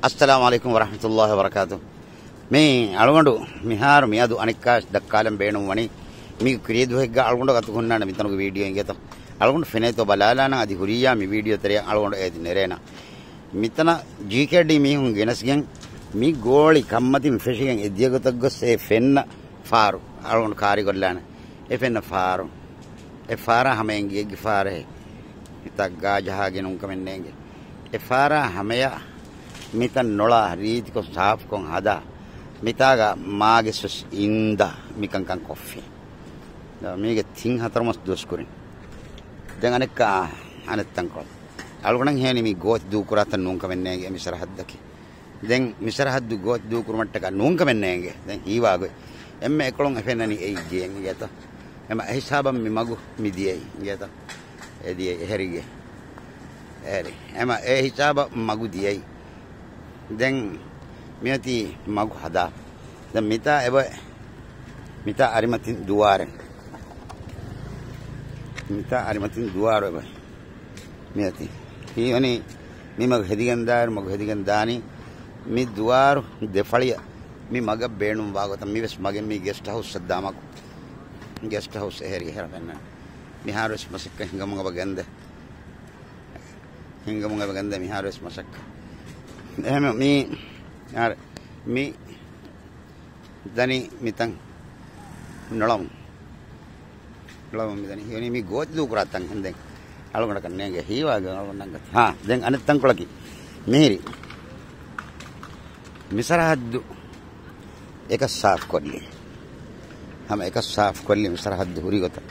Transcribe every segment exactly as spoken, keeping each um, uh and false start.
އައްސަލާމު ޢަލައިކުމް ވަރަޙްމަތުﷲި ވަބަރަކާތު. މި އަޅުގަނޑު މިހާރު މިއަދު އަނެއްކާ ދައްކާލަން ބޭނުން ވަނީ، މީ ކުރީދު ހެއްގާ އަޅުގަނޑު އަތު ހުންނާނެ މިތަނުގެ ވީޑިއޯ އިނގޭތަ؟ އަޅުގަނޑު ފެނޭތޯ ބަލާލާނަން އަދި ހުރިއްޔާ މި ވީޑިއޯ ތެރެއަށް އަޅުގަނޑު އޭތި ނެރޭނަ. މިތަނަށް ޖީކޭޑީ މީހުން ގެނެސްގެން މި ގޯޅި ކަންމަތިން ފެށިގެން އެ ދިޔަގޮތަށް ގޮސް އެ ފެންނަ ފާރު އަޅުގަނޑު ކާރިގޮށްލާނެ. އެ ފެންނަ ފާރު. އެ ފާރާ ހަމައިން ގިޔައިގެ ފާރެއް. މިތާ ގާ ޖަހާގެން ނޫންކަމެއް ނޭނގެ. އެ ފާރާ ހަމަޔަށް މިތަން ނޮޅާ ރީތިކޮށް ސާފުކޮށް ހަދާ. މިތާގަ މާގެސް ވެސް އިންދާ މިކަންކަން ކޮށްފި. ދާ މީގެ ތިން ހަތަރު މަސް ދުވަސް ކުރިން. ދެން އަނެއްކާ އަނެއް ތަންކޮޅެއް. އަޅުގަނޑަށް ހޭނި މި ގޯތި ދޫކުރާތަން ނޫންކަމެއް ނޭނގެ މި ސަރަހައްދަކީ. ދެން މި ސަރަހައްދު ގޯތި ދޫކުރުމަށްޓަކާ ނޫންކަމެއް ނޭނގެ. ދެން ހީވާގޮތް. އެންމެ އެކޮޅުން އެ ފެންނަނީ އެއް ޖޭ އިނގޭތަ؟ އެމަ އެ ހިސާބަށް މި މަގު މި ދިޔައީ އިނގޭތަ؟ އެ ދިޔައީ އެހެރީގެ. އެހެރީ. އެމަ އެ ހިސާބަށް މަގު ދިޔައީ. ދެން މިއޮތީ މަގު ހަދާ. ދެން މިތާ އެބަ، މިތާ އަރިމަތިން ދުވާރެއް. މިތާ އަރިމަތިން ދުވާރު އެބަ. މިއޮތީ. ހީވަނީ މި މަގު ހެދިގެން ދާއިރު، މަގު ހެދިގެން ދާނީ މި ދުވާރު ދެ ފަޅިއަށް މި މަގަށް ބޭނުންވާ ގޮތަށް މިވެސް މަގެއް މީ ގެސްޓް ހައުސްއަށް ދާ މަގު. ގެސްޓް ހައުސް އެހެރީ އެހެރަ ފެންނަނީ. މިހާރުވެސް މަސައްކަތް ހިނގަމުން އެބަ ގެންދޭ. ހިނގަމުން އެބަ ގެންދޭ މިހާރުވެސް މަސައްކަތް. އެހެން މީ، އާ، މި ދަނީ މިތަން ނޮޅަމުން. ނޮޅަމުން މި ދަނީ. ހީވަނީ މި ގޯތި ދޫކުރާ ތަން ހެންދެން. އަޅުގަނޑަކަށް ނޭނގެ ހީވާގެ އަޅުގަނޑަށް ގަތަ. ހާ، ދެން އަނެއް ތަންކޮޅަކީ. މިހިރި. މި ސަރަހައްދު އެކަސް ސާފުކޮށްލީ. ހަމަ އެކަސް ސާފުކޮށްލީ މި ސަރަހައްދު ހުރި ގޮތަށް.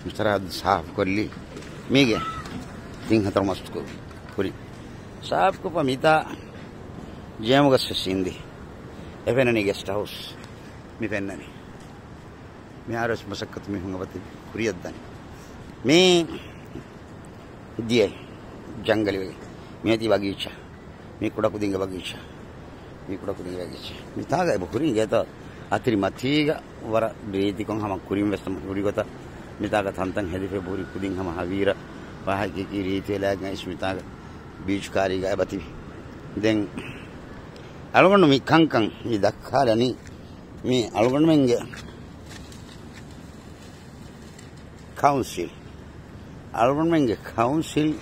މި ސަރަހައްދު ސާފުކޮށްލީ. މީގެ ތިން ހަތަރު މަސް ކުރި. ސާފުކޮށްފަ މިތާ ޖޭމުގަސް ވެސް އިންދި. އެ ފެންނަނީ ގެސްޓް ހައުސް. މި ފެންނަނީ. މިހާރުވެސް މަސައްކަތު މީހުން އެބަތިބި ކުރިއަށްދަނީ. މީ ދިޔައީ ޖަންގަލި ވެގެން. މިއޮތީ ބަގީޗާ. މީ ކުޑަކުދިންގެ ބަގީޗާ. މީ ކުޑަކުދިންގެ ބަގީޗާ. މިތާގަ އެބަ ހުރި އިނގޭތޯ އަތިރި މަތީގަ ވަރަށް ރީތިކޮށް ހަމަ ކުރިން ވެސް ހުރި ގޮތަށް މިތާގަ ތަންތަން ހެދިފަ ހުރި ކުދިން ހަމަ ހަވީރަ ވާހަކައަކީ ރީތި އެލާގެން އިސް މިތާގަ ބީޗް ކާރީގަ އެބަތިބި. ދެން އަޅުގަނޑު މި ކަންކަން މި ދައްކާލަނީ މި އަޅުގަނޑުމެންގެ ކައުންސިލް. އަޅުގަނޑުމެންގެ ކައުންސިލް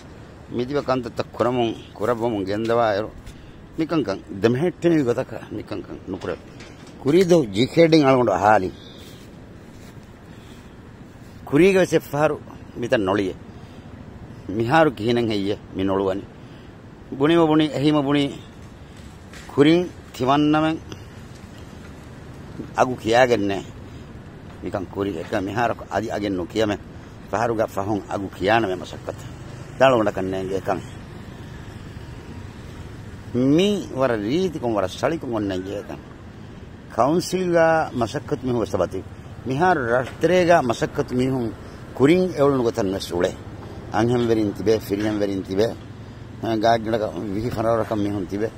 މިދިބަ ކަންތައްތައް ކުރަމުން، ކުރައްވަމުން ގެންދަވާއިރު، މިކަންކަން ދެމެހެއްޓެނިވި ގޮތަކަށް މިކަންކަން ނުކުރެވޭ. ކުރީދޫ ޖީކޭޑީން އަޅުގަނޑު އަހާލި. ކުރީގަ ވެސް އެއްފަހަރު މިތަން ނޮޅިއޭ. މިހާރު ކިހިނެއް ހެއްޔޭ މި ނޮޅުވަނީ؟ ބުނީމަ ބުނީ، އެހީމަ ބުނީ، ކުރިން ތިމަންނަމެން އަގު ކިޔާގެންނޭ. މިކަން ކުރި އެކަ މިހާރަކު އަދި އަގެއް ނުކިޔަމެ. ފަހަރުގަ ފަހުން އަގު ކިޔާނަމޭ މަސައްކަތަށް. ދާޅުގަނޑަކަށް ނޭނގޭ ކަމެއް. މި ވަރަށް ރީތިކޮށް ވަރަށް ސަޅިކޮށް އޮންނަ އެއް ކަން. ކައުންސިލްގަ މަސައްކަތު މީހުން ވެސް އެބަތިބި. މިހާރު ރަށްތެރޭގަ މަސައްކަތު މީހުން ކުރިން އެއުޅުނު ގޮތަށް ވެސް އުޅޭ. އަންހެންވެރިން ތިބޭ، ފިރިހެންވެރިން ތިބޭ. ގާތްގަނޑަކަށް ވިހި ފަނަރަ ވަރަކަށް މީހުން ތިބޭ.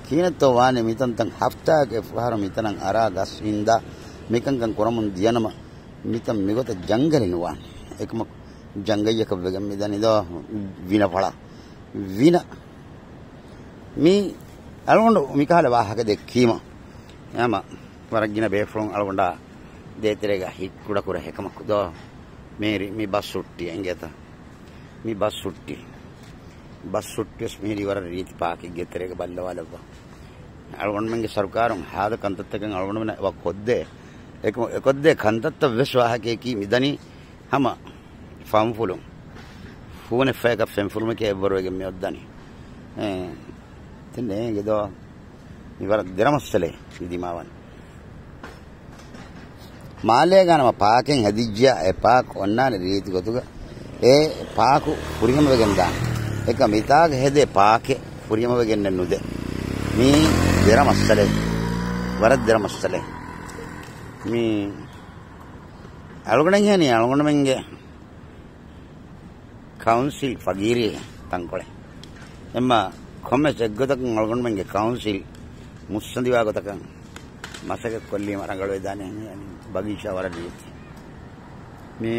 ކިހިނެއްތޯ ވާނެ މިތަންތަން ހަފްތާއަކަށް އެއްފަހަރު މިތަނަށް އަރާ ގަސް ހިންދާ މިކަންކަން ކުރަމުން ދިޔަނަމަ މިތަން މިގޮތަށް ޖަންގަލެއް ނުވާނެ. އެކަމަކު ޖަންގައްޔަކަށް ވެގެން މިދަނީ ދޯ ވިނަ ފަޅާ. ވިނަ. މީ އަޅުގަނޑު މިކަހަލަ ވާހަކަ ދެއްކީމަ ހަމަ ވަރަށް ގިނަ ބޭފުޅުން އަޅުގަނޑާ ދޭތެރޭގަ ހިތް ކުޑަކުރޭ. އެކަމަކު ދޯ މޭރި މި ބަސް ހުއްޓި އިނގޭތަ؟ މި ބަސް ހުއްޓި. ބަސް ހުއްޓިވެސް މިހިރީ ވަރަށް ރީތި ޕާކެއްގެ ތެރޭގަ ބައްލަވާލައްވާ. އަޅުގަނޑުމެންގެ ސަރުކާރުން ހާދަ ކަންތައްތަކެއް އަޅުގަނޑުމެން އެބަ ކޮށްދޭ. އެކަމަ އެކޮށްދޭ ކަންތައްތައް ވެސް ވާހަކަޔަކީ މިދަނީ ހަމަ ފަންފުލުން. ފޫނެއް ފަޔަކަށް ފެންފުލުމެކޭ އެއްވަރުވެގެން މި އޮއްދަނީ. އެ، ތިން ނޭނގެ ދޯ. މި ވަރަށް ދެރަ މައްސަލައެއް މި ދިމާވަނީ. މާލޭގަ ނަމަ ޕާކެއް ހެދިއްޖިޔާ، އެ ޕާކް އޮންނާނެ ރީތި ގޮތުގަ އެ ޕާކު ފުރިހަމަވެގެން ދާނެ. އެކަ މިތާގަ ހެދޭ ޕާކެއް ފުރިހަމަވެގެންނެއް ނުދޭ. މީ ދެރަ މައްސަލައެއް. ވަރަށް ދެރަ މައްސަލައެއް. މީ އަޅުގަނޑަށް ހީވަނީ އަޅުގަނޑުމެންގެ ކައުންސިލް ފަގީރީ ތަންކޮޅެއް. އެމަ ކޮންމެސް އެއްގޮތަކުން އަޅުގަނޑުމެންގެ ކައުންސިލް މުއްސަނދިވާ ގޮތަކަށް މަސައްކަތް ކޮށްލީމަ ރަނގަޅުވެދާނެ. ބަގީޗާ ވަރަށް ރީތި. މި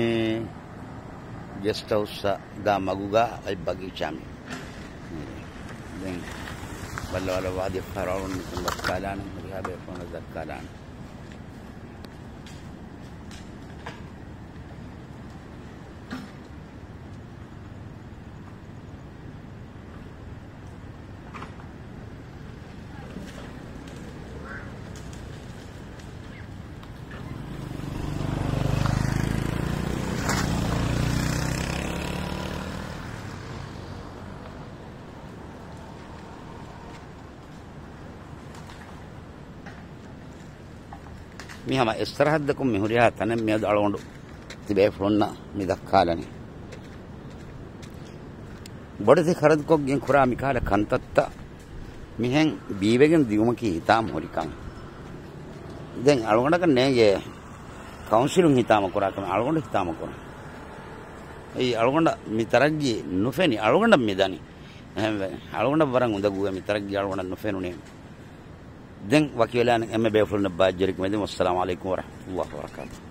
ގެސްޓް ހައުސްއަށް ދާ މަގުގަ އޮތް ބަގީޗާ މި. ދެން ބައްލަވާލައްވާ އަދި އަފްތާރު އަޅުގަނޑު މިކަން ދައްކާލާނެ، ހުރިހާ ބޭފުޅުންނަށް ދައްކާލާނެ. މި ހަމަ އެއް ސަރަހައްދަކުން މި ހުރިހާ ތަނެއް މިއަދު އަޅުގަނޑު ތިބޭފުޅުންނަށް މި ދައްކާލަނީ. ބޮޑެތި ޚަރަދުކޮށްގެން ކުރާ މިކަހަލަ ކަންތައްތައް މިހެން ބީވެގެން ދިއުމަކީ ހިތާމަ ހުރިކަން. ދެން އަޅުގަނޑަކަށް ނޭނގޭ ކައުންސިލުން ހިތާމަ ކުރާ ކަމެއް، އަޅުގަނޑު ހިތާމަ ކުރަން. އެއީ އަޅުގަނޑަށް މި ތަރައްގީ ނުފެނި، އަޅުގަނޑަށް މި ދަނީ. އެހެންވެ، އަޅުގަނޑަށް ވަރަށް އުނދަގޫވޭ މި ތަރައްގީ އަޅުގަނޑަށް ނުފެނުނީ. ދެން ވަކިވެލާނެ އެންމެ ބޭފުޅުންނަށް ބާއްޖަވެރިކަމެއް ދެން. ވައްސަލާމު ޢަލައިކުމް ވަރަޙްމަތުﷲ ވަބަރަކާތުހު.